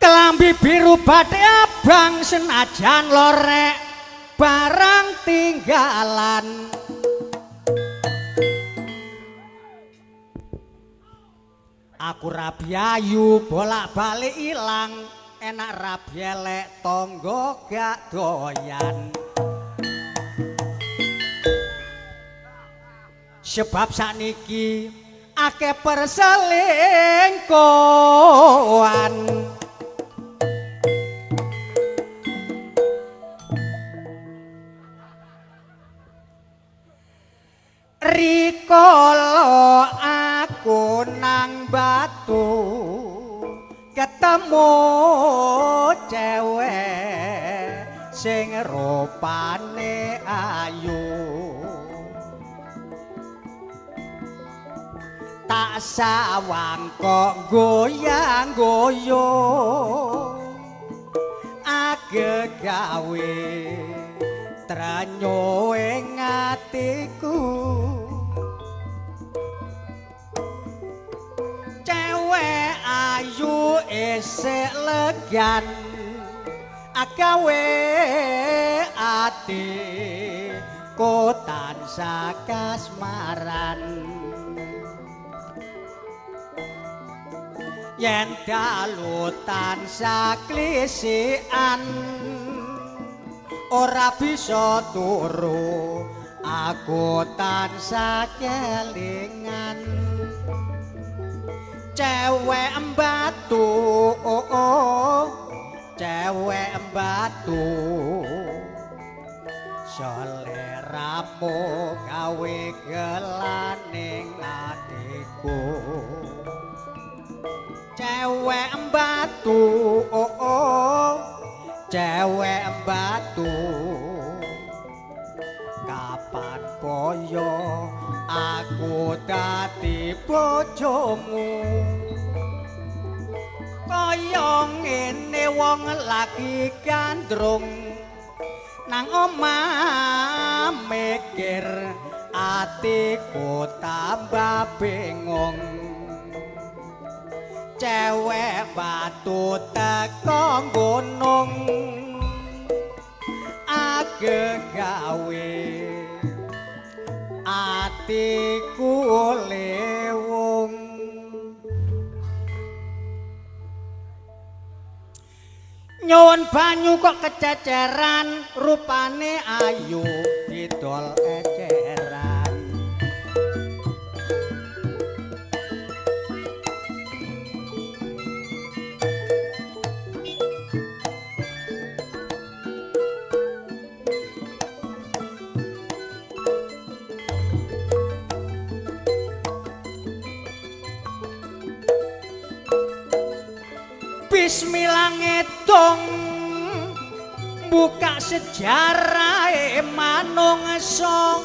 Kelambi biru batik abang senajan lorek barang tinggalan. Aku rabi ayu bolak-balik ilang, enak rabi elek tangga gak doyan. Sebab sakniki akeh perselingkuhan. Rikala aku nang Batu ketemu cewek sing rupane ayu, tak sawang kok goyang-goyo agegawe trenyo ing atiku. Cewek ayu isih legan agawe ati ku tansah kasmaran. Yen dalu tansah klisikan ora bisa turu aku tansah kelingan. Cewek Batu, oh, oh, cewek Batu, seleramu gawe gelaning atiku. Cewek Batu, oh, oh, cewek Batu, kapan boyo aku dadi bojomu. Kaya ngene wong lagi gandrung nang omah mikir atiku tambah bingung. Cewek Batu teko gunung agegawe atiku lewung. Nyuwun banyu kok kececeran, rupane ayu didol eceran. Bismillah ngedong buka sejarah manungsa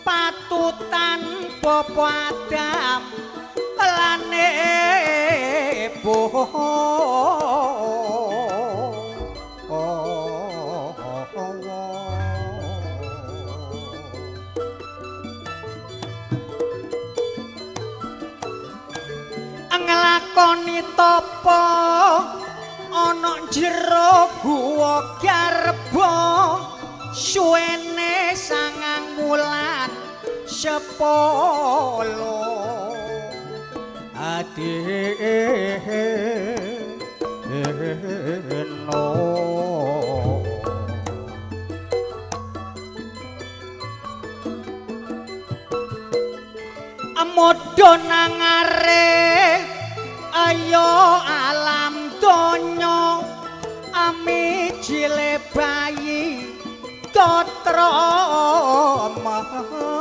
patutan Bapak Adam lane nglakoni tapa ana jero guwa garba suwene 9 wulan 10 ati no. Amodho nang are ayo alam donya amijile bayi gatra manungsa.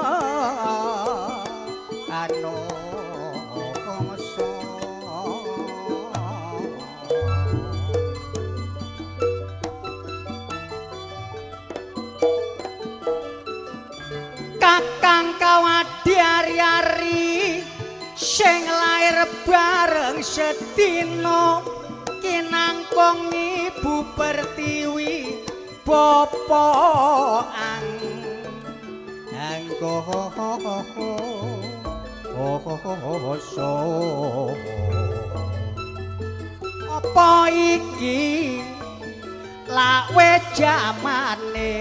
Kakang kawadi ari-ari sing lair bareng sedina Sinangkong Ibu Pertiwi bapa angkoso. Apa iki lawe jamane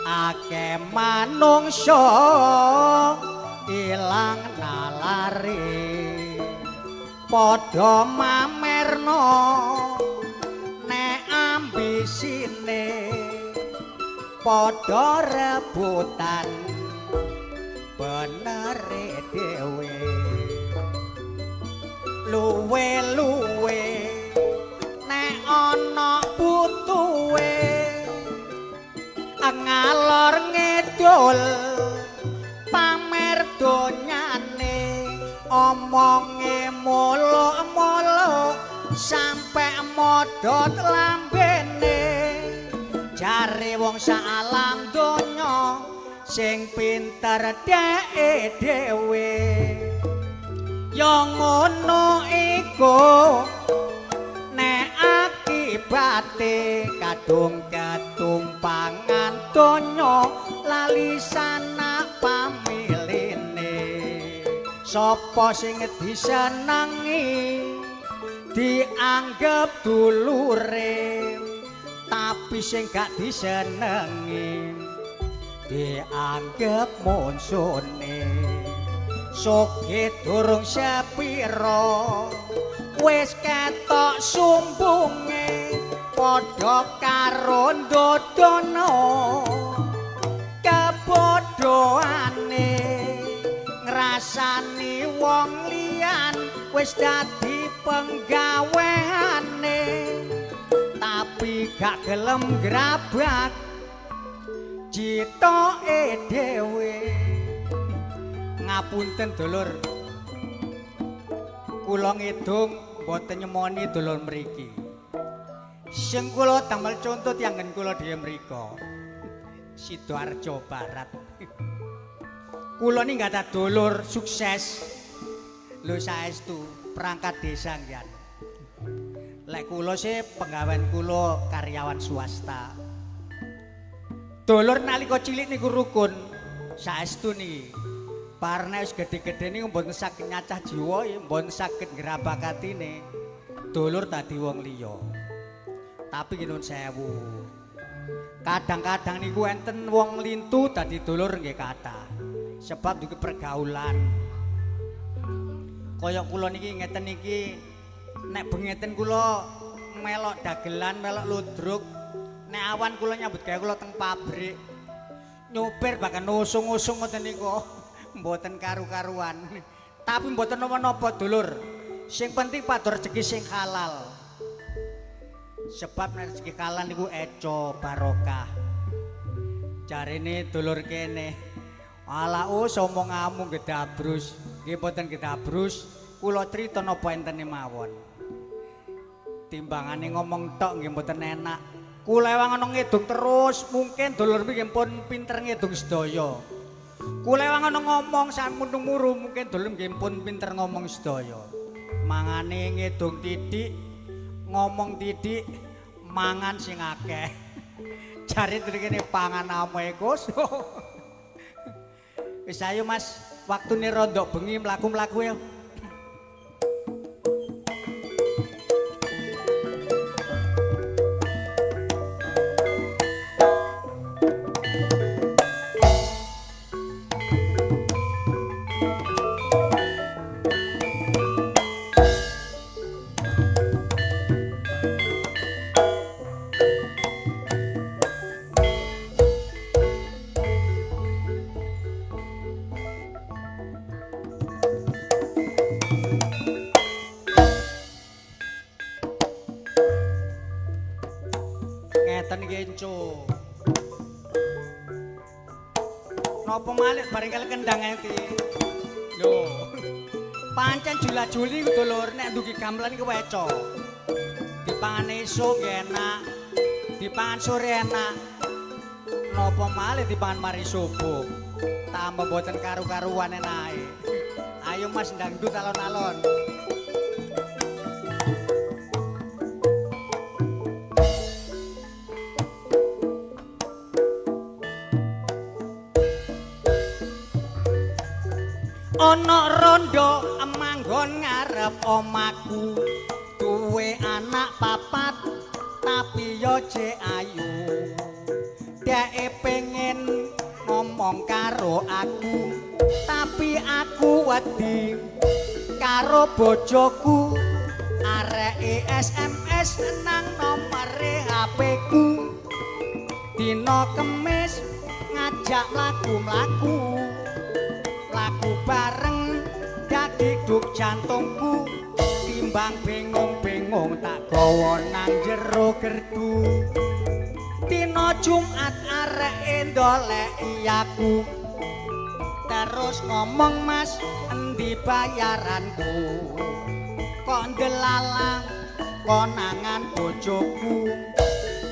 akeh manungsa ilang nalare, padha mamerno nek ambisine, padha rebutan benere dhewe. Luwe-luwe nek ana butuhe ngalor ngidul pamer donyane, omonge muluk-muluk sampe modhot lambene. Jare wong sak alam donya sing pinter dheke dhewe. Ya ngono iku nek akibate kadung ketumpangan donya lali sanak pamiline. Sapa sing disenengi dianggep dulure, tapi sing gak disenengi dianggep munsune. Soge durung sepiro wis ketok sumbunge, padha karo ndodono kebodhoane. Ngrasani wong liyan wis dadi penggaweane, tapi gak gelem grabak citoke dhewe. Ngapunten dulur, kula ngidung mboten nyemoni dulur mriki. Sing kula damel conto tiyang nggen kula dhewe mriko Sidoarjo Barat. Kula niki gadah dulur sukses lho saestu perangkat desa nggih. Lek kula sih penggawean kula karyawan swasta. Dulur nalika cilik niku rukun saestu niki. Parne wis gedhe-gedhe niku mboten saged nyacah jiwa, mboten saged ngrabak atine. Dulur dadi wong liya. Tapi nuwun sewu. Kadang-kadang niku enten wong lintu dadi dulur nggih kathah. Sebab niku pergaulan. Kaya kula niki ngeten niki nek bengeten kula melok dagelan, melok ludruk. Nek awan kula nyambut gawe kula teng pabrik. Nyupir bahkan usung-usung ngoten niku. Mboten karu-karuan. Tapi mboten napa-napa dulur. Sing penting padha rezeki sing halal. Sebab nek rezeki halal niku eco barokah. Jarene dulur kene, ala us omongamu gedabrus. Nggih mboten gedabrus, kula crita napa entene mawon. Timbangane ngomong tok nggih mboten enak. Kula ewang ana ngidung terus, mungkin dulur nggih pun pinter ngidung sedaya. Kula ewang ana ngomong sampun muru, mungkin dulur nggih pun pinter ngomong sedaya. Mangane ngidung titik, ngomong titik, mangan sing akeh. Jare kene pangan ame Gus. Wis ayo Mas, waktune rondok bengi mlaku-mlaku ya. Ngeten iki enco. Napa malih bareng kali kendang enti. Lho. Pancen jula-juli ku dulur nek ndugi gamelan iku weco. Dipangan esuk nggih enak, dipangan sore enak. Napa malih dipangan mari subuh. Tambah mboten karu-karuan enake. Ayo Mas ndangdut alon-alon. Ana rondo manggon ngarep omaku, duwe anak papat tapi yo jek ayu. Dheke pengen ngomong karo aku, tapi aku wedi karo bojoku. Areke SMS nang nomere HP-ku. Dina Kemis ngajak mlaku-mlaku, laku bareng dadi duk jantungku. Timbang bingung-bingung tak gawa nang jero gerdu. Dina Jumat areke ndoleki aku, terus ngomong mas endi bayaranku. Kok ndelala konangan bojoku,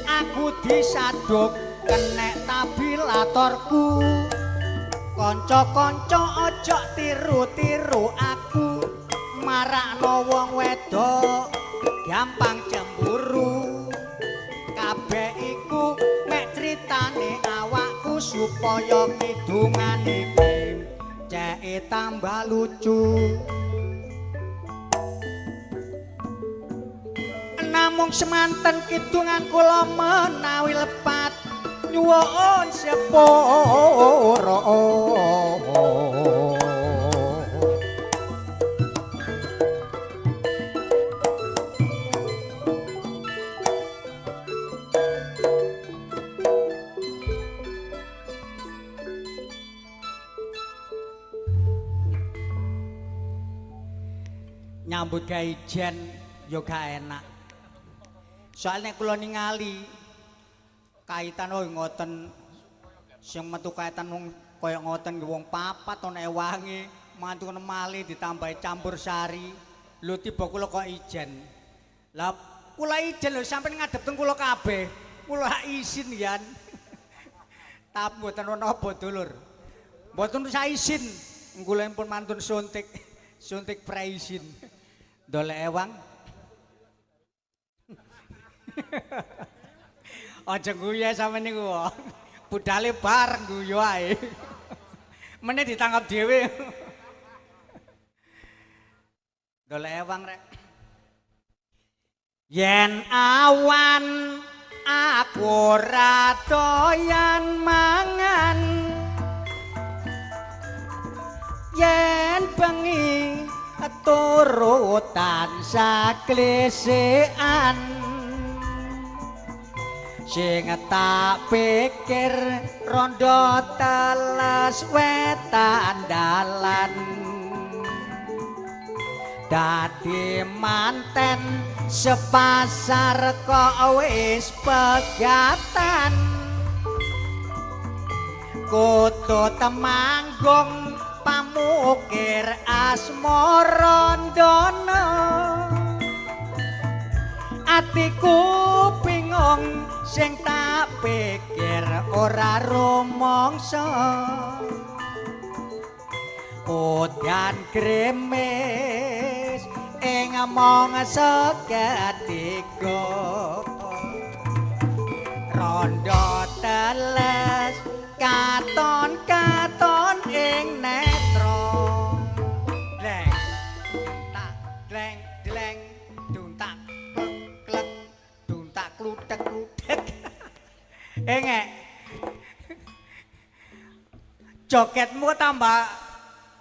aku disaduk kenek tabilatorku. Kanca-kanca aja tiru-tiru aku, marakno wong wedok gampang cemburu. Kabeh iku mek critane awakku supaya kidungane ceke tambah lucu. Namung semanten kidungan kula menawi lepat, nyuwun sepura. Nyambut gawe ijen ya gak enak. Soalnya kula ningali kaitan oh ngoten sing metu kaitan wong kaya ngoten nggih wong papat ana ewange mantu kono malih ditambahi campur sari. Lho tiba kula kok ijen. Lah kula ijen lho sampeyan ngadep teng kula kabeh. Kula isin yan. Tapi mboten ana apa dulur. Mboten usah isin. Kula pun mantun suntik, suntik preisin. Ndolek ewang. Aja guyu sampeyan niku. Budale bareng guyu ae. Meneh ditangkap dhewe. Ndolek ewang rek. Yen awan aku ora doyan mangan, yen bengi turu tansah klisikan, sing tak pikir rondo teles wetan dalan, dadi manten sepasar kok wis pegatan, kudu temanggung pamukir asmarandono. Atiku bingung sing tak pikir ora rumangsa, udan grimis ing mangsa ketiga, rondo teles katon-katon ing netra. Gleng tak gleng gleng duntak klek duntak kluthek kluthek. Engek joketmu tambah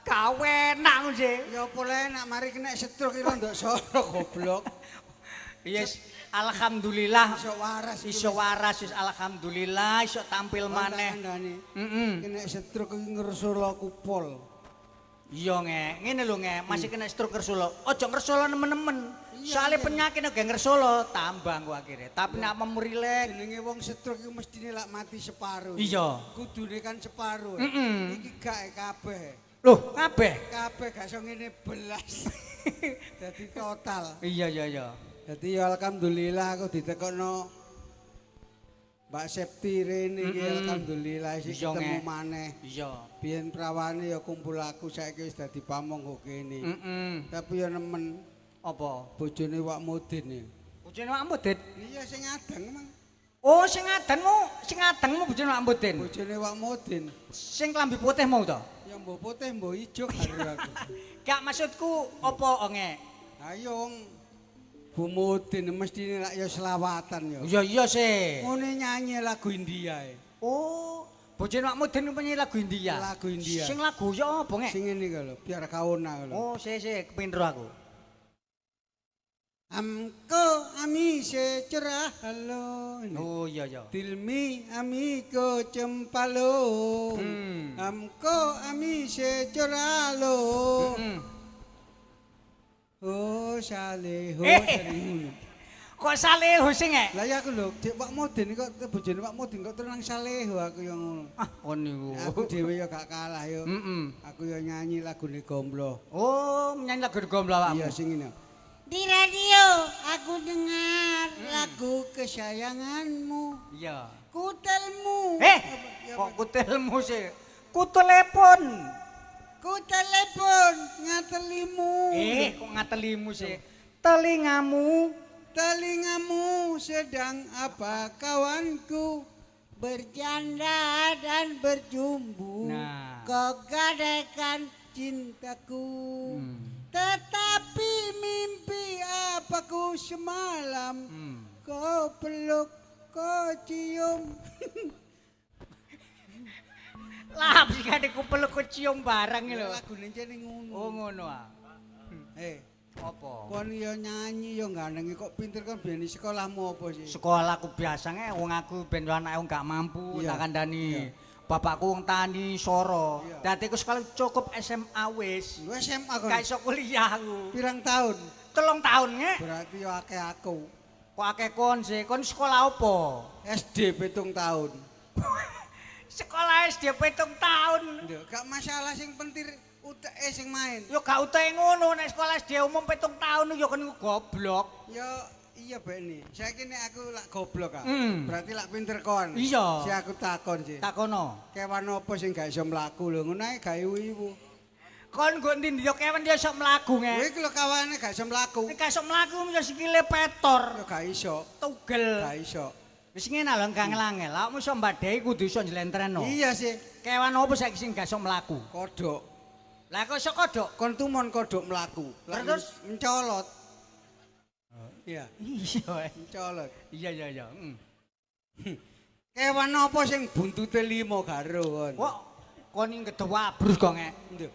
kawenak sih. Ya apa enak mari kena stroke iki ndok soro goblok. Yes, alhamdulillah iso waras. Iso waras wis alhamdulillah iso tampil maneh. Heeh. Kena stroke iki ngresula kupol. Iya nge, ngene lho nge, masih kena stroke ngresula. Aja ngresula nemen-nemen. Soale penyakit nek ngresula tambah engko akhire. Tapi nek memurilek jenenge wong stroke iku mestine lak mati separo. Iya. Kudune kan separo. Iki gak kabeh. Loh, kabeh? Kabeh gak iso ngene belas. Dadi total. Iya iya iya. Dadi ya alhamdulillah aku ditekokno Mbak Septi rene iki alhamdulillah isih ketemu maneh. Iya. Biyen prawane ya kumpul aku saiki wis dadi pamong kok kene. Tapi ya nemen. Apa? Bojone Wak Mudin ya. Bojone Wak Mudin? Iya sing adang emang. Oh, sing adanmu, sing adangmu bojone Wak Mudin. Bojone Wak Mudin. Sing klambi putih mau to? Ya mbok putih mbok ijo karo aku. Gak, maksudku apa onge? Ayo wong Bu Mudin mesti lak ya selawatan ya. Iya iya sih. Ngene nyanyi lagu India e. Oh, bojone Wak Mudin penyanyi lagu India. Lagu India. Sing lagu ya apa ngek? Sing ngene iki lho, biar kaona lho. Oh, sih sih kepindro aku. Amko ami se cerah lo. Oh iya iya. Dilmi ami ko cempalo. Amko ami se cerah lo. Oh saleho. Eh. Kok saleho sing ngek? Lah ya aku lho, Dik Wak Mudin kok bojone Wak Mudin kok terus nang saleho aku yang ngono. Ah, kon niku. Aku dhewe ya gak kalah yo. Aku ya nyanyi lagune Gomblo. Oh, nyanyi lagu Gomblo awakmu. Iya sing ngene. Di radio aku dengar lagu kesayanganmu. Iya. Kutelmu. Eh, kok kutelmu sih? Ku telepon. Ku telepon ngatelimu. Eh, kok ngatelimu sih? Telingamu. Telingamu sedang apa kawanku? Bercanda dan berjumbu. Nah. Kau gadaikan cintaku. Tetapi mimpi apaku semalam. Kau peluk, kau cium. Lah, sing kate ku peluk ku cium barang iki lho. Lagune jane ngono. Oh, ngono ah. Eh, Apa? kon yo nyanyi yo gandeng kok pinter kon biyen sekolahmu apa sih? Sekolah aku biasa nge wong aku ben anake wong gak mampu tak kandhani. Bapakku wong tani soro. Dadi aku sekolah cukup SMA wis. Lu SMA kon. Gak iso kuliah aku. Pirang tahun? 3 tahun nge. Berarti yo akeh aku. Kok akeh kon sih? Kon sekolah apa? SD 7 tahun. Sekolah SD 7 tahun. Lho, gak masalah sing penting uteke sing main. Yo gak uteke ngono nek sekolah SD umum 7 tahun yo kon iku goblok. Yo iya Beni. Saiki nek aku lak goblok ah. Berarti lak pinter kon. Iya. Si aku takon sih. Takono. Kewan apa sing gak iso mlaku lho ngono ae gak iwu-iwu. Kon nggo ndi yo kewan dia iso mlaku nge. Kowe iki lho kawane gak iso mlaku. Nek gak iso mlaku yo sikile petor. Yo gak iso. Tugel. Gak iso. Wis ngene lho gak angel-angel. Awakmu iso mbadhehi kudu iso njlentreno. Iya sih. Kewan opo saiki sing gak iso mlaku? Kodhok. Lah kok iso kodhok? Kon tumon kodhok mlaku. Lah Terus? mencolot. Iya, Iya. mencolot. Iya iya iya. Kewan apa sing buntute 5 garo kon? Kok kon iki gedewabrus kok ngek. Nduk.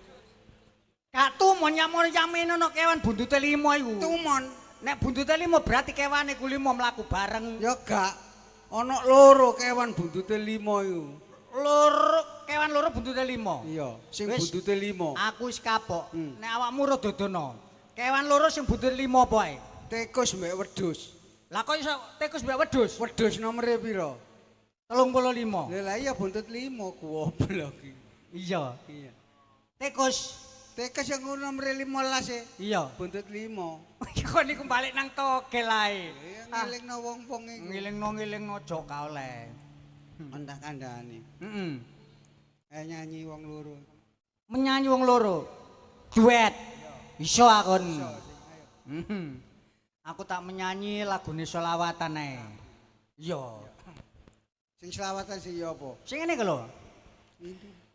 Gak tumon yamono yamene ana kewan buntute 5 iku. Tumon. Nek buntute 5 berarti kewane iku 5 mlaku bareng. Ya gak. Ana loro kewan buntute 5 iku. Loro kewan loro buntute 5. Iya, sing Wis. buntute 5. Aku wis kapok. Nek awakmu rada dodono. Kewan loro sing buntute 5 apa ae? Tikus mbek wedhus. Lah kok iso tikus mbek wedhus? Wedhus nomere pira? 35. Lah iya buntut 5 goblok iki. Iya. Iya. Tikus. Tikus yang ngono nomere 15 e. Iya. Buntut 5. Kok niku balik nang togel ae. Ya ngelingno wong-wong iku. Ngilingno-ngilingno aja ka oleh. Entah kandhane. Heeh. Eh nyanyi wong loro. Menyanyi wong loro. Duet. Iso akon. Heeh. Aku tak menyanyi lagune selawatan ae. Iya. Sing selawatan sing ya apa? Sing ngene iki lho.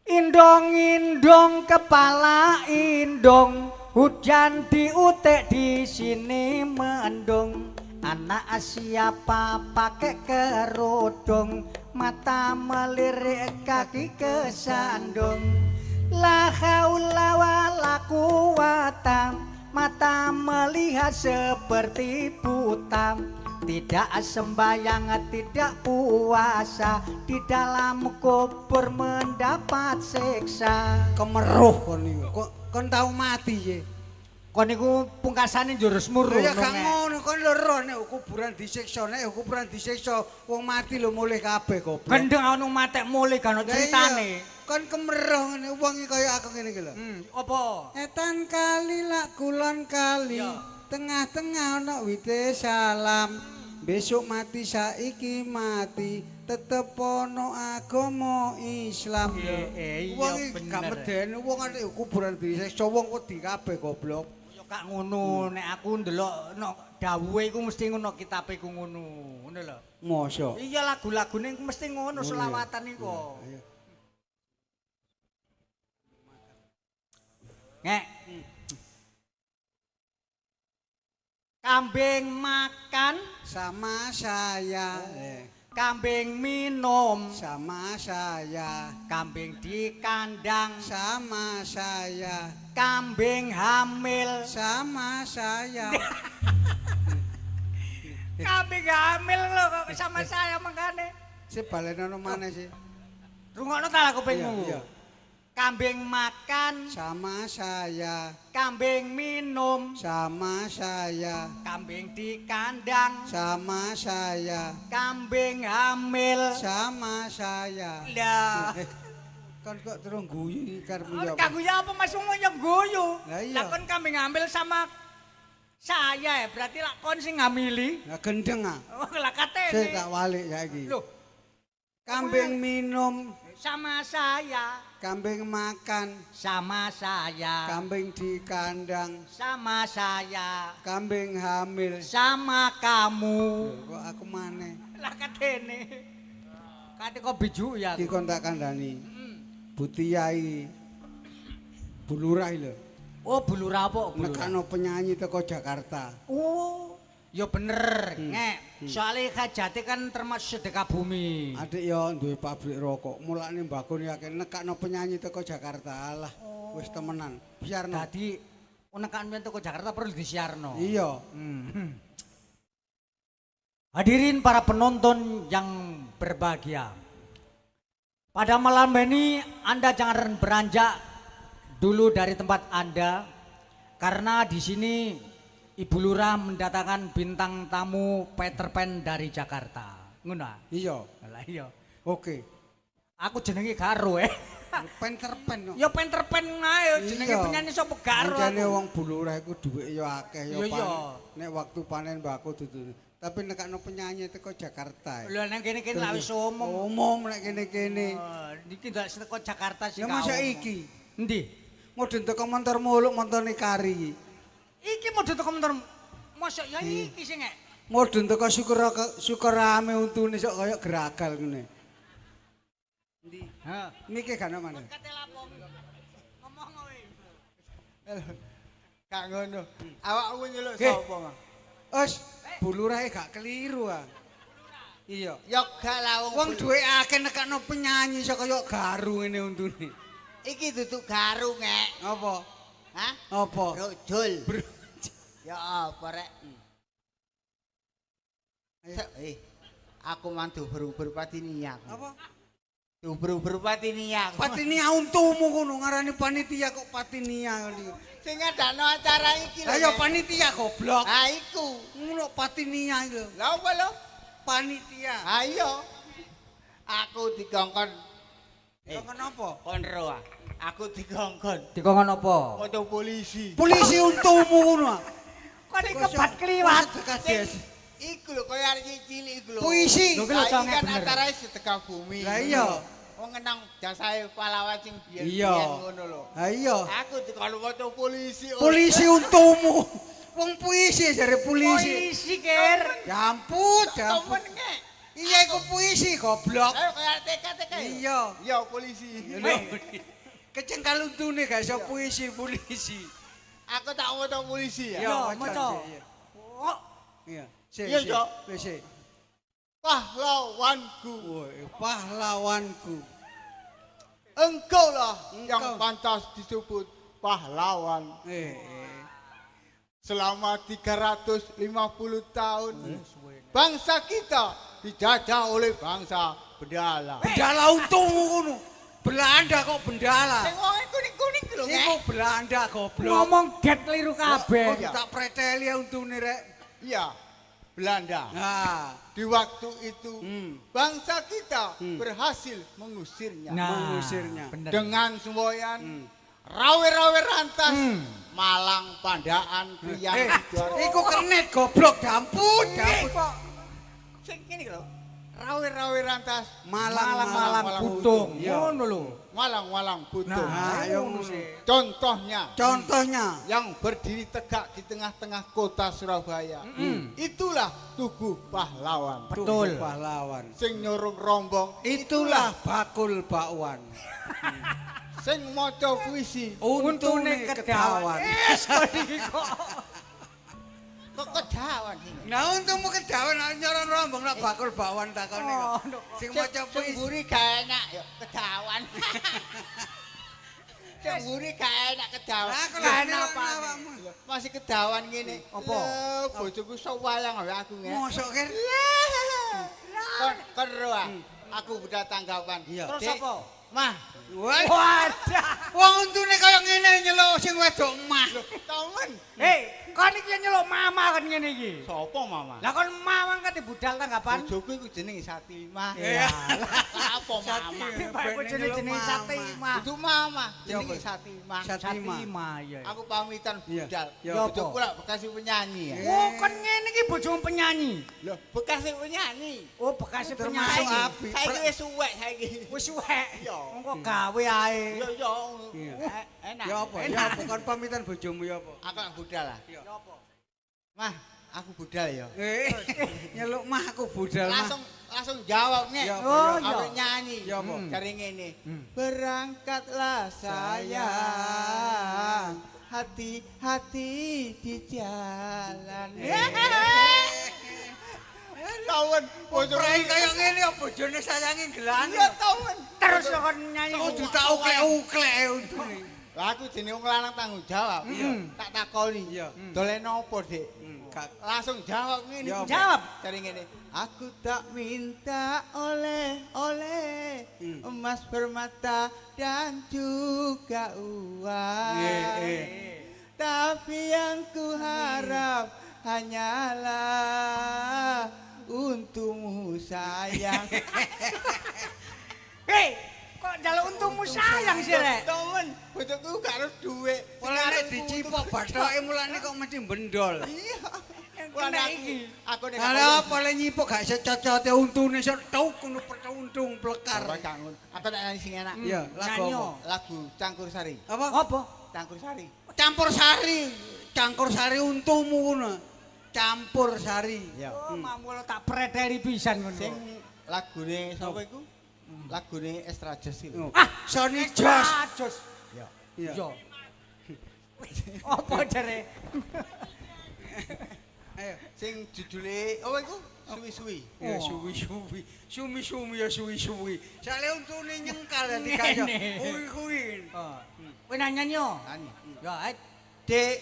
Indong-indong kepala indong, hujan diutik di sini mendung. Anak siapa pakai kerudung, mata melirik kaki kesandung. La haula wala quwata, mata melihat seperti buta. Tidak sembahyang, tidak puasa, di dalam kubur mendapat siksa. Kemeruh kon niku. Kok kon tau mati ye? Kon niku pungkasane jurusmu Lho ya gak ngono, kon lho roh nek kuburan disiksa, nek kuburan disiksa wong mati lho mulih kabeh goblok. Gendeng ono matek mulih gak ono Lah iya, critane. Kon kemeruh ngene wong iki kaya aku ngene iki lho. Apa? Etan kali lak kulon kali, tengah-tengah ana wite salam. Besok mati saiki mati, tetep ana agama Islam. Iya, Wong iki gak bener. medeni wong nek kuburan disiksa wong wedi kabeh goblok. Ya gak ngono, nek aku ndelok no dawuhe iku mesti ngono kitabe iku ngono. Ngono lho. Mosok. Iya lagu-lagune mesti ngono Oh, iya. selawatan iku. Ayo. Ngek. Kambing makan Sama saya. Kambing minum, Sama saya. Kambing di kandang, Sama saya. Kambing hamil. Sama saya. Kambing hamil lho kok sama saya mangkane. Si balenono maneh sih. Rungokno ta lah kupingmu. Iya, iya. Kambing makan, Sama saya. Kambing minum, Sama saya. Kambing di kandang, Sama saya. Kambing hamil. Sama saya. Lah, Kon kok terus guyu iki karepmu ya apa? kanggo ya apa Mas wong yo guyu. Lah iya. Lah kon kambing hamil sama saya ya, berarti lak kon sing ngamili. Lah gendeng ah. Oh, lah katene. Sik tak walik saiki. Loh, Kambing minum, sama saya, kambing makan, sama saya, kambing di kandang, sama saya, kambing hamil. Sama kamu. Loh, kok aku maneh? Lah katene. Kate kok bijuk ya. Iki kon tak kandhani. Bu Tiyai. Bu Lurah iki lho. Oh, Bu Lurah apa? Bu Lurah? Nekakno penyanyi teko Jakarta. Oh, ya bener, ngek. Soale hajate kan termasuk sedekah bumi. Adik yo duwe pabrik rokok. Mulane mbakon akeh nekakno penyanyi teko Jakarta. Alah, wis temenan. Biarno. Dadi nekan teko Jakarta perlu disiarno. Iya. Hadirin para penonton yang berbahagia. Pada malam ini Anda jangan beranjak dulu dari tempat Anda karena di sini Ibu Lurah mendatangkan bintang tamu Peter Pan dari Jakarta. Ngono ah? Iya. Lah iya. Oke. Aku jenenge Garo eh. Peter Pan. No. Ya Peter Pan ae jenenge Iya. penyanyi sapa Garo. Anjane aku. wong Bu Lurah iku dhuwite ya akeh ya Iya, iya. panen. Nek waktu panen mbako dudu. Tapi nekakno penyanyi teko Jakarta. Lha nang kene-kene lak wis umum. Umum nek kene-kene. Oh, niki ndak teko Jakarta sih. Ya masa iki. Endi? Mudhun teko montor muluk montone kari iki. Iki mudhun teko montor. Mosok ya iki sing ngek. Mudhun teko syukurame untune sok kaya geragal ngene. Endi? Ha. Mike gak ono maneh. Kate lapo? Ngomong kowe. Gak ngono. Awakmu nyeluk Nggih. sapa, Mang? Wis, Bu Lurahe gak keliru ah. Iya. Ya gak lah Wong duwe akeh nekakno penyanyi sok kaya garu ngene untune. Iki duduk garu ngek. Apa? Hah? Apa? Brojol. Ya apa rek? Aku mang diuber-uber patinia. Apa? Diuber-uber patinia. Patinia untumu kono ngarani panitia kok patinia ngono. Sing ngadakno acara iki lho. Lah ya panitia goblok. Ha iku. Ngono patinia iki lho. Lah apa lho? Panitia. Ha iya. Aku dikongkon. Kok kenapa? Kon ro ah. Aku dikongkon. Dikongkon apa? Foto polisi. Polisi untumu ngono. ah. Kok iki kebat kliwat. Kades. Iku lho kaya arek cilik iku lho. Puisi. Lho, ki lho, Lah, iki congek kan bener. acara sedekah bumi. Lah iya. Wong ngenang jasae pahlawan sing Iya. biyen-biyen ngono lho. Lah iya. Aku dikon foto polisi. Polisi untumu. Wong puisi jare polisi. Polisi ker. Ya ampun, ya ampun. Temen ngek. Iya iku puisi goblok. Ayo kaya TK-TK. Iya. Iya polisi. Kecengkal untune gak iso puisi polisi. Aku tak foto polisi ya. Iya, Yo, maca. Iya. Oh, Iya. Sik, Iya, sik. Cok. Wis, sik. Pahlawanku. Woi, pahlawanku. Engkau lah Engkau. yang pantas disebut pahlawan. Selama 350 tahun bangsa kita dijajah oleh bangsa Bendala. Bendala untumu ngono. Belanda kok bendala. Sing wonge kuning-kuning lho, Ngek. Iku Belanda goblok. Ngomong get keliru kabeh. Kok tak preteli untune rek. Iya, Belanda. Nah, Di waktu itu bangsa kita berhasil mengusirnya. Nah, mengusirnya. bener. Dengan semboyan rawe-rawe rantas Malang Pandaan Krian Sidoarjo. Iku kernet goblok, dampun, dampun. Sing ngene lho. Rawe-rawe rantas, Malang-malang putung. Iya. Ngono lho. Walang-walang putung. Nah, ayo ngono ngono. sih. Contohnya, Contohnya yang berdiri tegak di tengah-tengah kota Surabaya. Itulah Tugu Pahlawan. Betul. Tugu Pahlawan. Sing nyurung rombong, Itulah bakul bakwan. sing maca puisi. Untune kedawan. Eh, kok iki kok. Kok kedawan sing. Nah untungmu kedawan nek nyorong rombong nek bakul bakwan takone kok. Oh, no. Sing maca Sing puisi. mburi gak enak ya, kedawan. Sing mburi gak enak kedawan. Lah kok Gak lha enak apane? awakmu. Masih kedawan ngene. Apa? Lho, bojoku sewayang ambek aku ngene. Mosok ker. Kon kon ro ah. Aku udah tanggapan. Iya. Terus Dek, apa? Mah, Wah, Wadah. wong untune kaya ngene nyeluk sing wedok mah. lho, temen. Hei, kon iki nyeluk mama kon ngene iki. Sopo mama? Lah kon mama kate budal tanggapan. Bojoku iku jenenge Satimah. Iya. Lah apa mama? Bae bojone jenenge Satimah. Itu mama, Ya jenenge apa? Satimah. Satimah. Satimah iya. Aku pamitan Iya. budal. Ya Bojoku lak bekas penyanyi ya. Oh, kon ngene iki bojomu penyanyi. Lho, bekas penyanyi. Oh, bekas Termasuk penyanyi. api. Saiki wis suwek saiki. Wis suwek. Iya. Mongko gawe ae. Yo yo. Iya. Enak. Ya apa? Ya apa kon pamitan bojomu ya apa? Aku lak budal lah. Iya. Mah, aku budal ya. Eh, nyeluk mah aku budal mah. Langsung langsung jawab nge. Ya apa, Oh, ya iya. Aku nyanyi. Ya apa? Cari ngene. Berangkatlah sayang. Hati-hati di jalan. Tawen bojoku Prai kaya ngene ya bojone sayange gelane. Iya tawen. Terus kon nyanyi. Kudu tak uklek-uklek untune. Lah aku jenenge wong lanang tanggung jawab. Tak takoni. Iya. Dolen opo, Dik? Gak Langsung jawab ngene. Ya apa? Jawab. Cari ngene. Aku tak minta oleh-oleh emas permata dan juga uang. Tapi yang ku harap hanyalah untukmu sayang. Hei, kok njaluk untungmu sayang sih rek? Temen, bojoku gak harus duit. Mulane dicipok bathoke mulane kok mesti bendol. Iya. Yang Mulane kena aku, iki. aku nek Lah apa le nyipok gak secocote untune sok tuk ngono pertuntung plekar. Ora gak ngono. Aku nek nyanyi sing enak. Iya, lagu Nyanyi. apa? Lagu Cangkur Sari. Apa? Apa? Cangkur Sari. Campur sari. Campur sari untumu ngono. Campur sari. Iya. Oh, mamu lo tak preteli pisan ngono. Sing lagune sapa iku? Lagune Extra Jazz iku. Ah, Sony Jos. Jos. Iya. Iya. Yo. Apa jare? Ayo. Sing judule apa iku? Suwi-suwi. Ya Oh. suwi-suwi, sumi-sumi ya suwi-suwi. Sale untune nyengkal dadi kaya Ngene. kuwi-kuwi. Oh. Kowe nyanyi yo. Nyanyi. Ya, ae. Dek,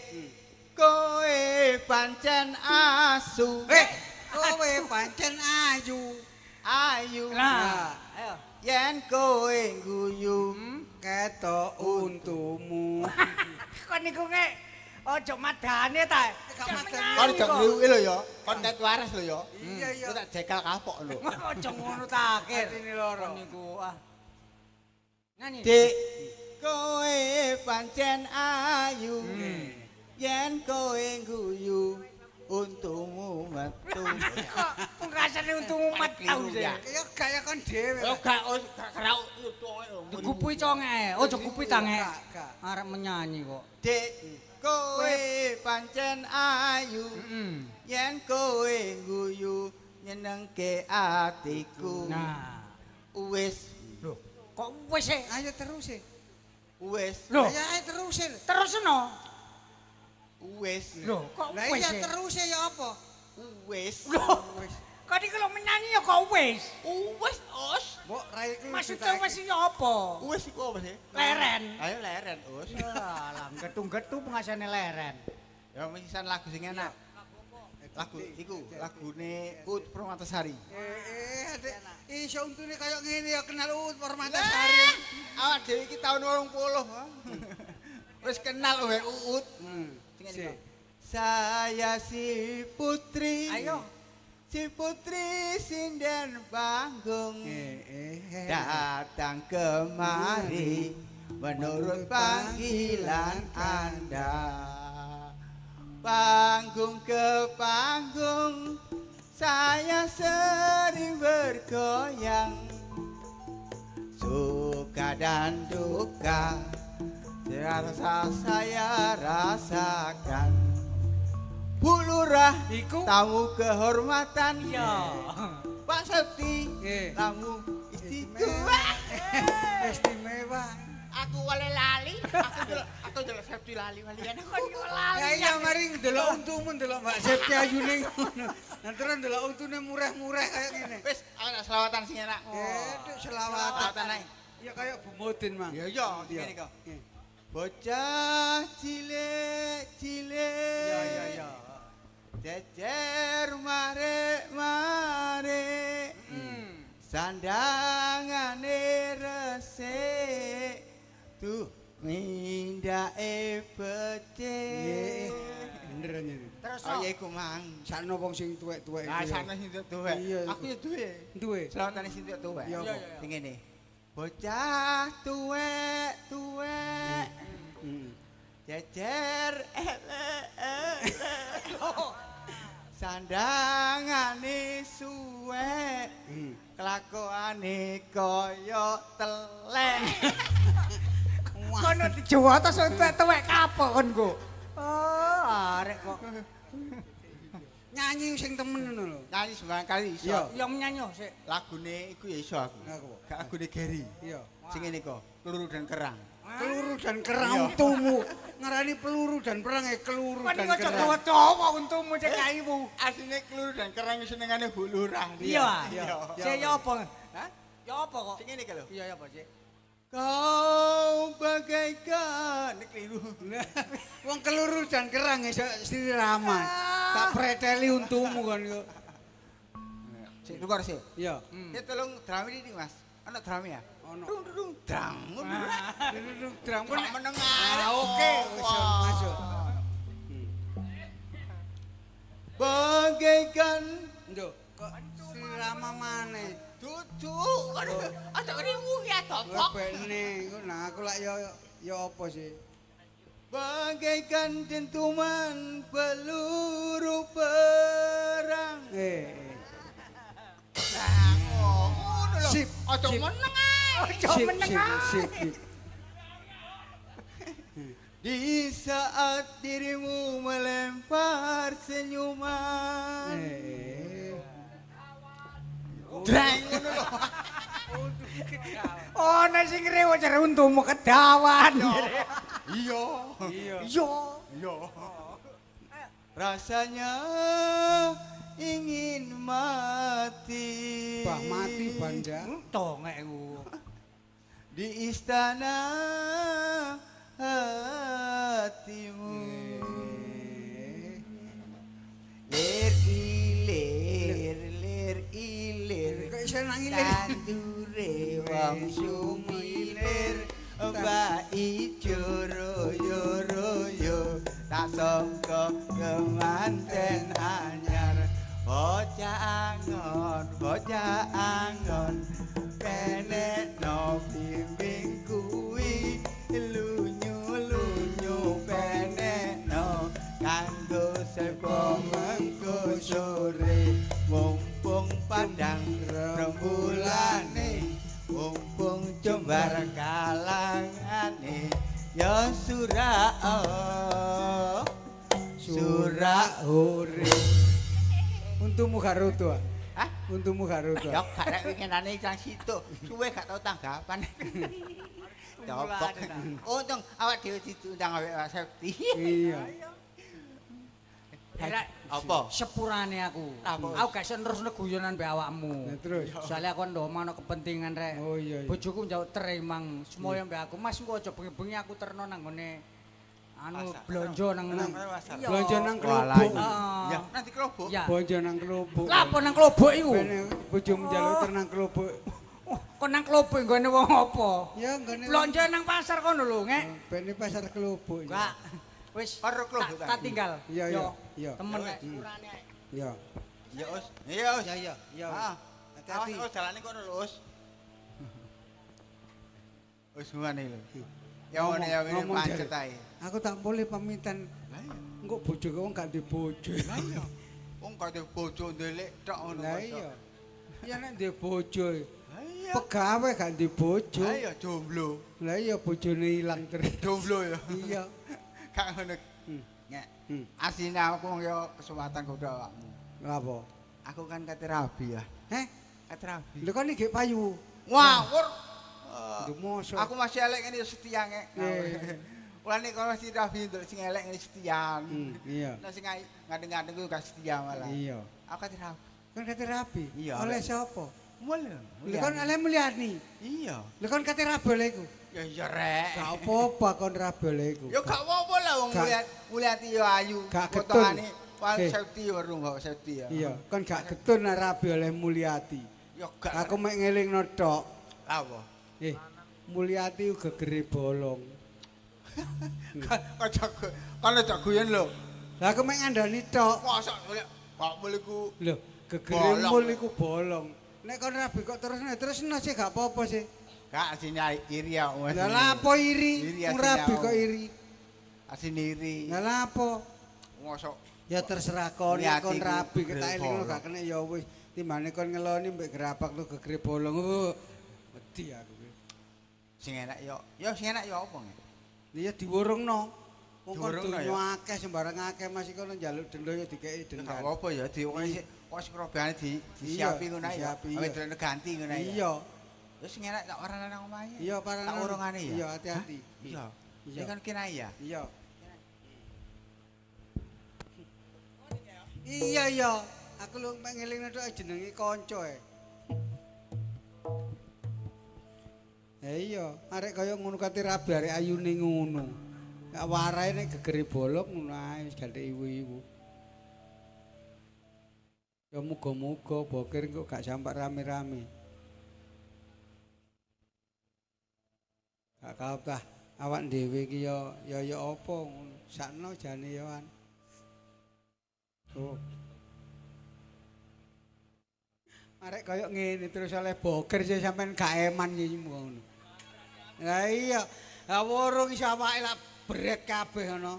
kowe pancen asu. Eh, kowe pancen ayu. Ayu. Lah, ayo. Yen kowe guyu. Ketok untumu. Kon niku ngek aja madane ta. Gak madane. Kon aja ngliwuki lho ya. Kon ket waras lho ya. Iya iya. Ku tak jegal kapok lho. Aja ngono ta, Kir. Atine loro. Kon niku ah. Nyanyi. Dik, kowe pancen ayu. Yen kowe guyu, untumu metu. Kok pungkasane untumu metu sih. Ya. Ya gaya kon dhewe. Yo gak gak kerau Digupi conge, ojo gupi tange. Gak, gak. Arep menyanyi kok. Dik, kowe pancen ayu. Yen kowe guyu nyenengke atiku. Nah, Wis, lho, kok wis e? Ayo terus e. wis, Lho, Ayo ayo terus e. terus no. wis, Lho, kok Lah wis iya e? terus e ya apa? wis. Lho, kok niku lho menyanyi ya kok wis. Wis, os. Mbok raiku Maksudnya wis ya apa? Wis iku apa sih? Leren. Ayo leren, os. Alah, getung-getung pengasane leren. Ya mesisan lagu sing enak. Lagu iku, lagune Ut Permatasari. Eh, adik, iso untune kaya ngene ya kenal Uut Permatasari. Awak dhewe iki taun 80. Wis kenal wae Uut. Sing Si. enak. Saya si putri. Ayo. Si putri sinden panggung. Eh, eh. Datang kemari menurut panggilan Anda. Panggung ke panggung Saya sering bergoyang, suka dan duka terasa saya rasakan. Bu Lurah, Iku tamu kehormatan. Iya. Pak Septi, tamu istimewa. Istimewa. Aku wale lali, aku delok Septi lali walian aku lali. Ya iya mari ndelok untumu ndelok Mbak Septi ayune ngono. Nah terus ndelok untune mureh-mureh kaya ngene. Wis, aku nak selawatan sing enak. Duk selawatan. Selawatan ae. Ya kaya Bu Mudin, Mang. Ya iya, ngene kok. Bocah cilik-cilik. Iya iya iya. Jejer mare-mare. Sandangane resik. Tuh mindake becik. Bener nyene. Terus Oh ya iku mang. Sakno wong sing tuwek-tuwek Lah iku. sakno sing tuwek. Iya, Aku ya duwe. Duwe. Selawatane sing tuwek. Iya, apa? Sing ngene. Bocah tuwek-tuwek. Jejer elek. Sandangane suwek. Kelakuane kaya telek. Kono dijuwata tuwek-tuwek kapok kon ku. Oh, arek kok. Nyanyi sing temen ngono lho. Nyanyi sembarang kali iso. Iya. Ya nyanyi sik. Lagune iku ya iso aku. Aku. Gak lagune Gary. Iya. Sing ngene kok, peluru dan kerang. Keluru dan kerang untumu. Ngarani peluru dan perang ya keluru Kon dan iki aja kerang. dawa-dawa untumu cek kaimu. Asline keluru dan kerang senengane Bu Lurah. Iya. Iya. Sik ya apa? Hah? Ya apa kok? Sing ngene iki lho. Iya ya apa sik? Kau bagaikan keliru. Wong keluru dan kerang iso Sri Rama. Tak preteli untumu kon iku. Sik tukar sik. Iya. Ya tolong drum ini Mas. Ana drum ya? Ono. Dung dung drang. Drum Kok meneng ae. Ah, oke, wis masuk. Bagaikan Nduk, kok Sri Rama maneh. dudu. Aja ngriwu ya topok. Bene, iku nah aku lak ya ya apa sih? Bagaikan dentuman peluru perang. Nah, ngono lho. Sip, Aja sip. meneng ae. Aja Sip, meneng sip, ae. sip, sip. Di saat dirimu melempar senyuman. Dreng ngono lho. Oh, nek sing ngrewo jare untumu kedawan. Iya. Iya. Iya. Iya. Rasanya ingin mati. Bah mati banda. Tongek iku. Di istana hatimu. Lir ilir lir ilir. Kok iso nang ilir? Tandure wong sumilir mbak ijo royo royo tak sangka kemanten anyar bocah angon penekno bimbing kuwi lunyu lunyu penekno kanggo sepo mengko sore mumpung padang rembulane mumpung jembar kalangane ya surak surak hore. Untumu gak roto ah? Hah? Untumu gak roto. Ya gak rek winginane ilang situk, suwe gak tau tanggapan. Copok. Untung awak dhewe diundang awake Pak Septi. Iya. Rek, Apa? sepurane aku. Apa? Aku gak iso nerusno guyonan mbek awakmu. Nah, terus. Soalnya aku ndok ono kepentingan rek. Oh, iya, iya. Bojoku njaluk teremang semoyo mbek aku. Mas engko aja bengi-bengi aku terno nang ngene anu Pasar. blonjo nang Nang pasar. Iya. Blonjo nang Walah, kelubuk. Heeh. Ya, nanti kelobok. Ya. Blonjo nang kelubuk. Lah apa nang klobok iku? Bene bojomu njaluk ter nang kelubuk. Oh, kok nang klobok nggone wong apa? Ya nggone. Blonjo nang pasar kono lho, ngek. Bene pasar kelubuk. Enggak. Wis. Karo klobok tak tinggal. Iya, iya, iya. Temen Ya, rek. wis. Sepurane ae. Iya. Ya, Us. Iya, Us. Ya iya, iya. Ah. Hati-hati. Awas, jalane kono lho, Us. Us ngene lho. Ya ngene ya ngene Ngomong pancet jare. ae. Aku tak boleh pamitan. Lah iya. Engko bojoku wong gak duwe bojo. Lah iya. Wong gak duwe bojo ndelik tok ngono. Lah iya. Ya nek duwe bojo. Iya. Pegawe gak duwe bojo. Lah iya jomblo. Lah iya bojone ilang terus. Jomblo ya. Iya. Gak ngono. Ngek. Asline aku wong ya kesempatan kudu awakmu. Lha apa? Aku kan kate rabi ya. Heh? Kate rabi. Lho kon iki payu. Ngawur. Lho mosok. Aku masih elek ngene setia ngek. Mulane kono mesti rabi ndelok sing elek ngene setian. Iya. Nek sing ngandeng-ngandeng kuwi gak setia malah. Iya. Aku kate rabi. Kon kate rabi? Iya. Oleh sapa? Mulya. Lho kon oleh mulyani. Iya. Lho kon kate rabi oleh iku? Ya iya rek. Gak apa-apa kon rabi oleh iku. Ya gak apa-apa lah wong mulyati ya ayu. Gak getun. Potongane paling safety weruh kok safety ya. Iya, kon gak getun nek rabi oleh Mulyati. Ya gak. Aku mek ngelingno tok. Lha apa? Mulyati gegere bolong. Kon aja guyon lho. Lah aku mek ngandani tok. Mosok kok mul iku. Lho, gegere mul iku bolong. Nek kon rabi kok terusno sih gak apa-apa sih. Gak asine iri ya. Lah lha apa iri? Wong rabi kok iri. Asine iri. Lah lha apa? Mosok ya terserah kon, nek kon rabi ketak eling gak kena ya wis. Timbane kon ngeloni mbek gerabak lu gegere bolong. Wedi aku ki. Sing enak ya, ya sing enak ya apa nggih? Ya diwurungno. Wong kon donya akeh sembarang akeh masih kono njaluk denda ya dikeki denda. Gak apa-apa ya di wong sik robane disiapi ngono ae ya. Awet dene ganti ngono ae. Iya. Ya sing enak tak warane nang omahe. Iya, parane. Tak urungane ya. Iya, hati-hati. Iya. Iya kan kene ya. Iya. Iya iya, aku lho mek ngelingno tok jenenge kanca e. Iya, arek kaya ngono kate rabi arek ayune ngono. Gak warahe nek gegere bolong ngono ae wis gandhe iwu-iwu. Ya muga-muga bokir kok gak sampak rame-rame. Gak kaop tah awak dhewe iki ya ya ya apa ngono. Sakno jane ya an. Oh. Arek kaya ngene terus oleh boker sih sampean gak eman iki ngono. Lah iya, lah worung iso awake lak bret kabeh ngono.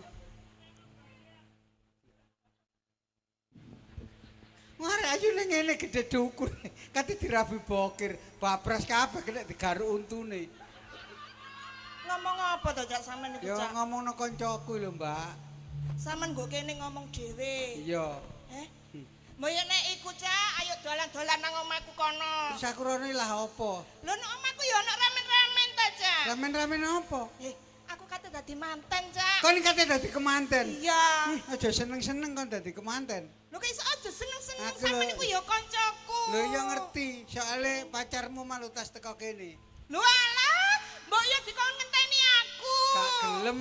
Arek ayune ngene gedhe dukur, kate dirabi bokir, babras kabeh kena digaruk untune. Ngomong apa to Cak sampean niku Cak? Ya ngomongno kancaku lho, Mbak. Sampeyan nggo kene ngomong dhewe. Iya. Heh. Mbok yen nek iku Cak, ayo dolan-dolan nang omahku kono. Terus aku rono lah apa? Lho nek omahku ya ana ramen-ramen ta, Cak. Ramen-ramen apa? Aku kate dadi manten, Cak. Kon kate dadi kemanten? Iya. Aja seneng-seneng kon dadi kemanten. Lho kok iso aja seneng-seneng sampeyan niku ya kancaku. Lho iya ngerti, soale pacarmu malu tas teko kene. Lho alah, mbok ya dikon ngenteni aku. Gak gelem.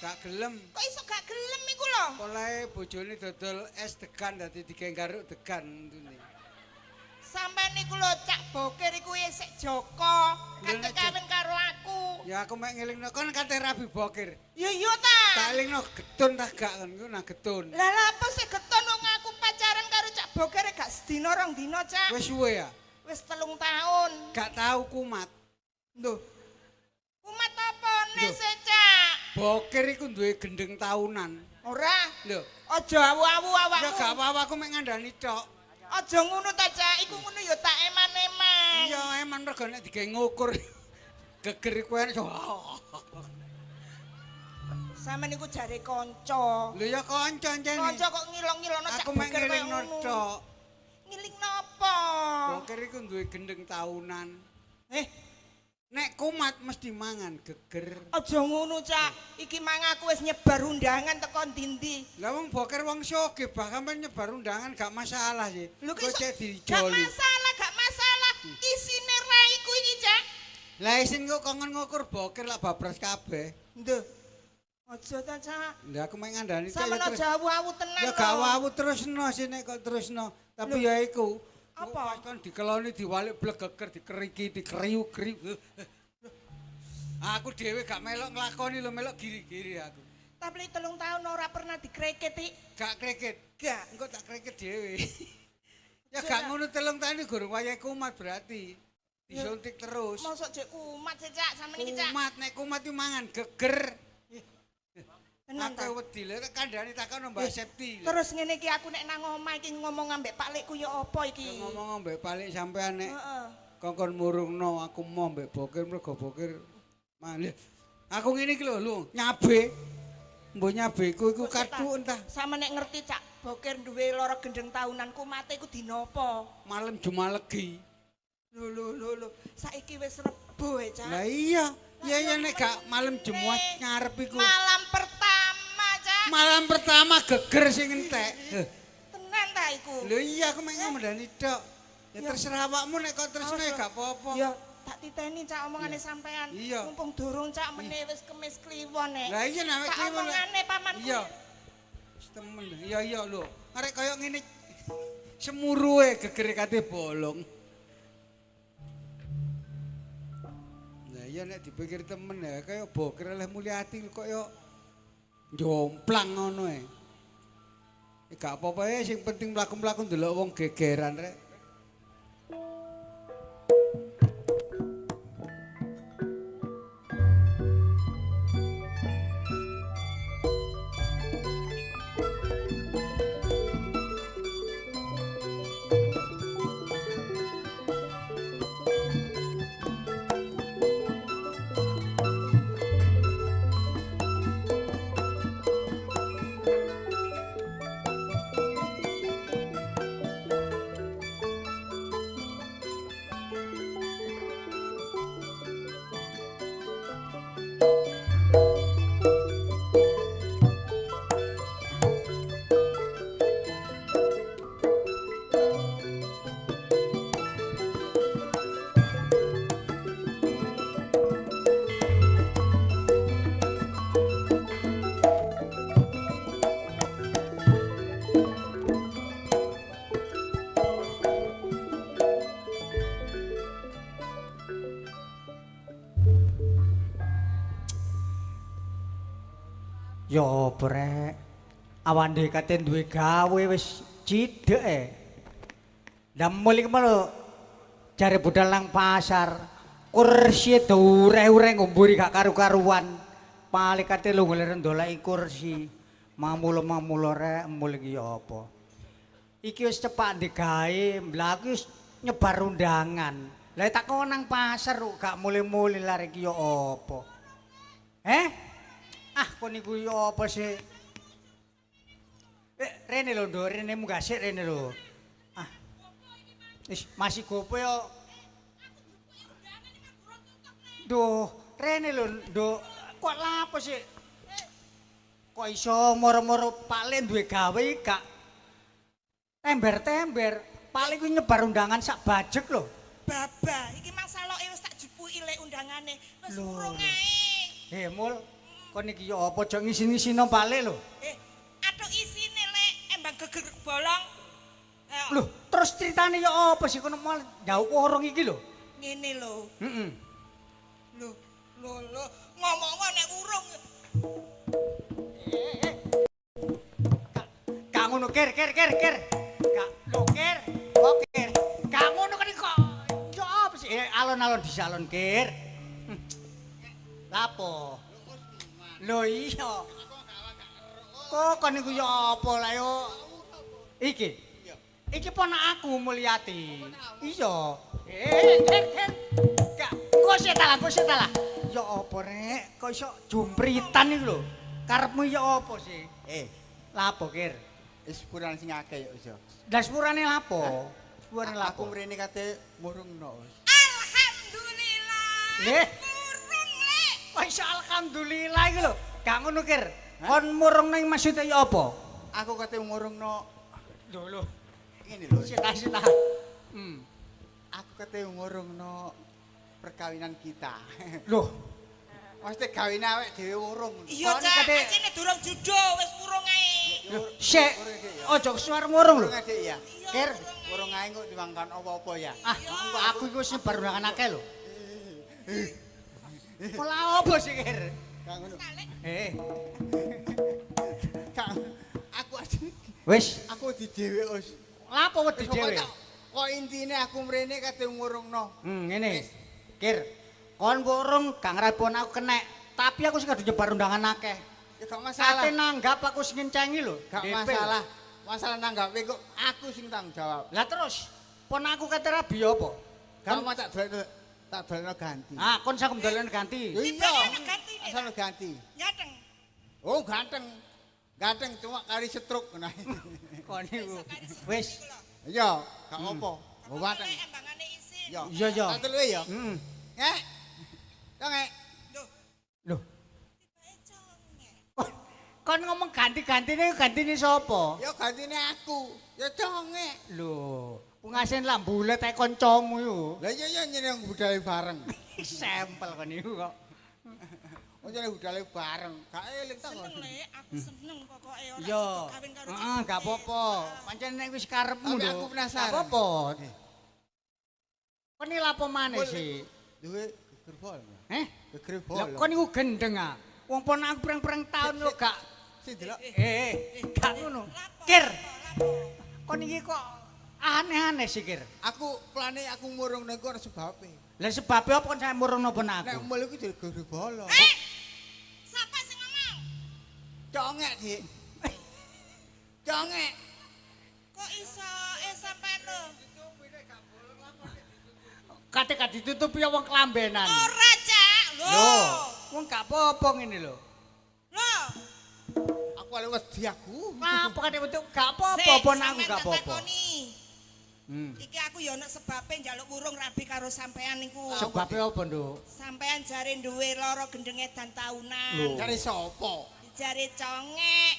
Gak gelem. Kok iso gak gelem iku lho? Polahe bojone dodol es degan dadi digawe garuk degan untune. Sampeyan niku lho Cak Bokir iku isik Joko, kate kawin karo aku. Ya aku mek ngelingno kon kate rabi Bokir. Ya iya ta. Tak elingno getun ta gak kon iku nah getun. Lah lha apa sih getun wong aku pacaran karo Cak Bokir gak sedina rong dina, Cak. Wis suwe ya? Wis 3 tahun. Gak tau kumat. Lho. Kumat apa sih, Cak? Bokir iku duwe gendeng tahunan. Ora. Lho, aja awu-awu awakmu. Ya gak apa-apa aku mek ngandani tok. Aja ngono ta, Cak. Iku ngono ya tak eman-eman. Iya, eman mergo nek digawe ngukur geger iku enak. Sampeyan niku jare kanca. Lho ya kanca encene. Kanca kok ngilong-ngilokno Cak. Aku mek ngelingno tok. Ngelingno apa? Bokir iku duwe gendeng tahunan. Nek kumat mesti mangan geger. Aja ngono, Cak. Iki mang aku wis nyebar undangan teko ndi-ndi. Lah wong bokir wong sogeh bahkan nyebar undangan gak masalah sih. Lho kok cek gak dijoli. masalah, gak masalah. Isine raiku iki, Cak. Lah isin kok kongon ngukur bokir lak babras kabeh. Ndh. Aja ta, Cak. Lah aku mek ngandani Cak. Sampeyan aja awu-awu tenan. Ya gak awu-awu terusno sih nek kok terusno. Tapi ya iku. Apa? Pas kon dikeloni diwalik blek geger dikeriki dikeriu-keriu. Aku dhewe gak melok nglakoni lho, melok giri-giri aku. Tapi 3 tahun ora pernah dikreket iki. Gak kreket. Gak. Engko tak kreket dhewe. Ya gak ngono 3 tahun iki gurung wayahe kumat berarti. Disuntik terus. Mosok jek kumat sih, Cak, sampeyan iki, Cak. Kumat nek kumat iki mangan geger. Tenan ta? Aku wedi lho kandhane takon Mbak Septi. Terus ngene iki aku nek nang omah iki ngomong ambek Pak Lekku ya apa iki? Ngomong mbek Pak Lek sampean nek Heeh. kongkon murungno aku moh mbek Bokir mergo Bokir malih. Aku ngene iki lho lho nyabe. Mbok nyabeku iku kathu entah Sama nek ngerti Cak Bokir duwe lara gendeng tahunan kumate iku dina apa? malam Jumat Legi. Lho lho lho lho, saiki wis Rebo e, Cak. Lah iya, iya iya nek gak malam Jumat ngarep iku. Malam pertama, Cak. Malam pertama geger sing entek. Tenan ta iku? Lho iya aku mek ngomongani tok. Ya terserah awakmu nek kok tresno ya gak apa-apa. Ya tak titeni Cak omongane sampean. Iya. Mumpung durung Cak meneh wis Kemis Kliwon nek. Lah iya nek Tak kliwon. omongane pamanku. Iya. Wis temen. Iya iya lho. Arek koyo ngene semuruhe gegere kate bolong. Lah iya nek dipikir temen ya kaya Bokir oleh Mulyati kok yo jomplang ngono e. Ya gak apa-apa ya sing penting mlaku-mlaku ndelok wong gegeran rek. Ya apa rek? Awan dhewe kate duwe gawe wis cidhek e. Lah mul iki lho jare budal nang pasar. Kursi diureh-ureh ngumburi gak karu-karuan. Paling kate lho golek ndoleki kursi. Mamulo-mamulo rek mul iki ya apa? Iki wis cepak digawe, mlaku wis nyebar undangan. Lah tak kon nang pasar kok gak mule-mule lare iki ya apa? Eh? Ah, kon niku ya apa sih? Rene lho, Nduk, rene munggah sik rene lho. Ah. Wis masih gopo ya. Duh, rene lho, Nduk. Kok lapo sih? Kok iso moro-moro Pak Le duwe gawe gak tember-tember. Pak Le kuwi nyebar undangan sak bajek lho. Baba, iki mang saloke wis tak jupuki lek undangane. Wis urung ae. Eh, Mul, kon iki ya apa aja ngisin-ngisino Pak Le lho. Atuk isine lek embang geger bolong. Lho, terus ceritane ya apa sih kono mal jauh urung iki lho? Ngene lho. Heeh. Lho, lho, lho, ngomong nek urung. Gak ngono ker ker ker ker. Gak lho ker, kok ker. Gak ngono kan kok. Ya apa sih? Alon-alon disalon ker. Lapo? Lho iya. Kok kon niku ya apa lah yo? Iki. Iki ponak aku Mulyati. Iya. Ker ker. Gak kok sik ta lah, kok sik ta lah. Ya apa rek? Kok iso jumpritan iku lho. Karepmu ya apa sih? Lapo kir? Wis sepurane sing akeh ya iso. Lah sepurane lapo? Sepurane lapo? Aku mrene kate murungno. Alhamdulillah. Leh, Urung lek. kok iso alhamdulillah iku lho. Gak ngono kir. Kon murung ning maksude ya apa? Aku kate ngurungno Lho lho. ngene lho. Sik ta sik ta. Aku kate ngurungno perkawinan kita. Loh, Mesti gawene awake dhewe urung. Iya, Kon Cak, kate- acene durung judo wis urung ae. lho, sik. Aja kesuwar murung lho. Urung Dik ya. Iya, Kir. urung ae. Urung ae kok diwangkan apa-apa ya. Ah, aku iku wis nyebar undangan akeh lho. Kok lha apa sih kir? Gak ngono. Eh, Gak aku asli wis aku di dhewe wis. lapo wedi dhewe? Kok intine aku mrene kate ngurungno. Ngene. Kir, kon wurung gak ngrepon aku kenek, tapi aku sing kudu nyebar undangan akeh. Ya gak masalah. Kate nanggap aku sing ngencengi lho. Gak masalah. Masalah nanggape kok aku sing tanggung jawab. Lah terus pon aku kate rabi apa? Gak mau tak dolekno tak dolekno ganti. Ah, kon sak dolekno ganti. Ya iya. Gantine. Asal ganti. Nyateng. Oh, ganteng. Ganteng cuma kari stroke ngono. Kon niku. Wis. Iya, gak apa. Oh, ganteng. Embangane isin. Iya. Iya, iya. Tak teluwe ya. Heeh. Ngek. Ngek. Lho, Lho, tibake congek. kon ngomong ganti-gantine gantine sapa? Ya gantine aku. Ya congek. Lho, pungasen lah bulet ae kancamu iku. Lah iya iya nyene budale bareng. Sampel kon niku kok. Oh nyene budale bareng. Gak eling ta Seneng kon. le, aku seneng pokoke ora Iya. sida kawin karo Heeh, gak apa-apa. Pancen nek wis karepmu Tapi lho. aku penasaran. Gak apa-apa. Kon iki lapo maneh sih? Duwe geger bol. Heh? Geger bol. Lah kon iku gendeng ah. Wong pon aku pirang-pirang taun lho gak Sing delok gak ngono. Kir. Kon iki kok aneh-aneh sih, Kir. aku plane aku murung nang kono sebabe. Lah sebabe apa kon sampe murung napa nang Nek aku? mul iku jadi geger bolo. Eh! Sapa sing ngomong? Congek, Dik. Congek. Kok iso sampean lho? Kate gak ditutupi wong klambenan. Ora, Cak. Lho. Lho, wong gak apa-apa ngene lho. Lho. Aku ale wedi aku. Apa kate metu gak apa-apa Sik, pon aku sampean gak tak apa-apa. takoni. Hmm. Iki aku ya ana sebabe njaluk wurung rabi karo sampean niku. Sebabe apa, Nduk? Sampean jare duwe lara gendeng edan taunan. Lho. Cari sapa? Jare congek.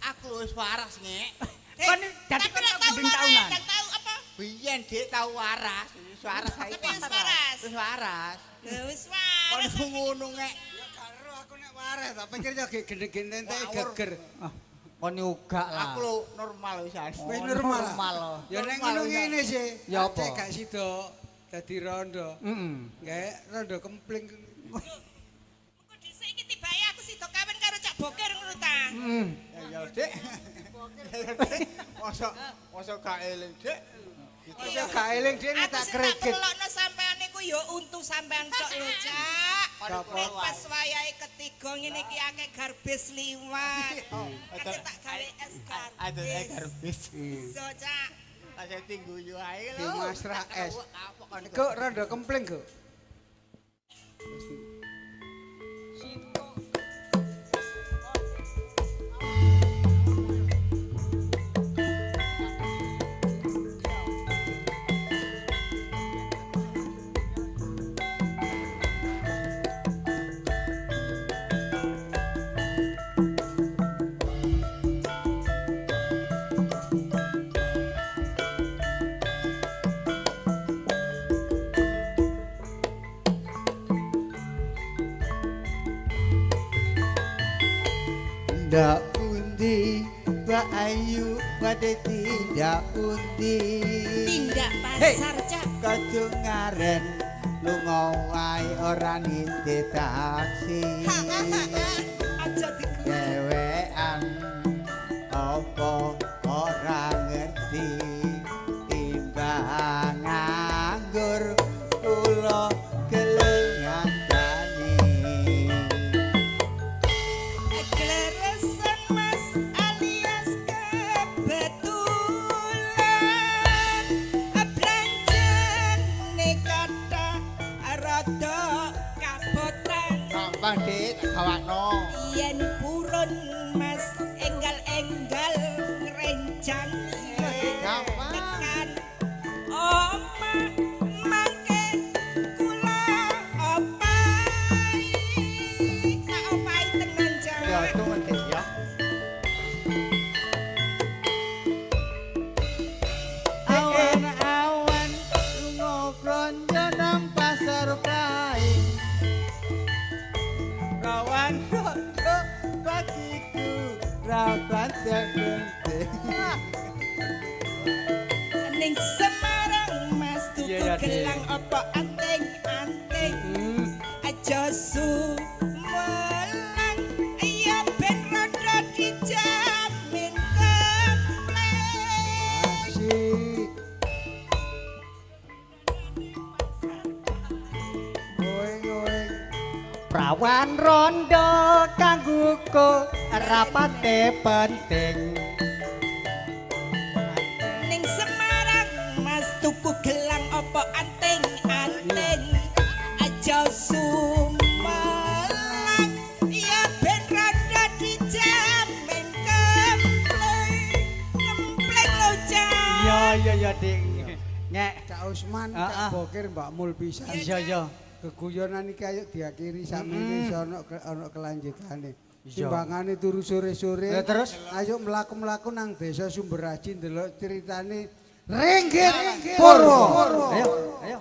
Aku wis waras, Ngek. Kon dadi tapi kon nek tau tau gendeng lara taunan. edan tau apa? Biyen Dik tau waras, wis waras saiki. Tapi wis waras. Wis waras. Lho wis Kon waras. ngono, Ngek. Ya gak ero aku nek waras tak pikir yo gendeng-gendeng entek Ngawur. geger. Ah, kon yo gak lah. Aku lho normal wisan. Wis normal. Normal. Ya nek Normal, ngono ya. ngene sih. Ya apa? Aceh gak sida dadi rondo. Heeh. Gawe rondo kempling. Engko dhisik iki tibake aku sida kawin karo Cak Bokir ngono ta. Heeh. Ya ya, Dik. Mosok mosok gak eling, Dik. Wis gak eling dhek nek Aku tak sing tak greget. perlokno sampean niku ya untu sampean tok lho, Cak. Gak Nek pas wayahe ketiga ngene iki akeh garbis liwat. Kate tak gawe es Ada garbis. garbis. Iso, Cak. Saya tinggu yo ae lho. Di Masra es. Kapok kon. Kok rondo kempling kok. Ndak pundi Mbak Ayu badhe tindak pundi. Tindak pasar, Cak. Kadung ngaren lunga wae ora nitih taksi. Aja diku. Dewean apa ora ngerti timbang nganggur kula gelem ngandani. Kleresan Mas alias kebetulan belanjane kathah rada kabotan. Gampang Dik, tak gawakno. Yen purun Mas enggal-enggal ngrencang Gampang. tekan omah mangke kula opahi tak opahi tenan Ya Cak. tunggu Dik ya. Awan-awan lunga blonjo nang pasar Praing. Rawan rondo bagiku ra pancen penting. Ning Semarang Mas tuku Iya, ya, Dik. gelang apa anting-anting. Aja sumelang ya ben rada dijamin komplit. Asik. Oeng oeng. Prawan rondo kanggo Mengko rapate penting. Ning Semarang Mas tuku gelang apa anting-anting. Aja sumelang ya ben rada dijamin kempleng. Kempleng lho, Cak. Iya iya iya, Ding. Ngek. Cak Usman, Ah, Cak ah. Bokir, Mbak Mul pisan. Iya iya. Keguyonan iki ayo diakhiri sakmene iso ono kelanjutane. Iya. Timbangane turu sore-sore. Lah, terus? Ayo mlaku-mlaku nang desa Sumberaji ndelok ceritane Ringgit Purwo. Ayo, ayo.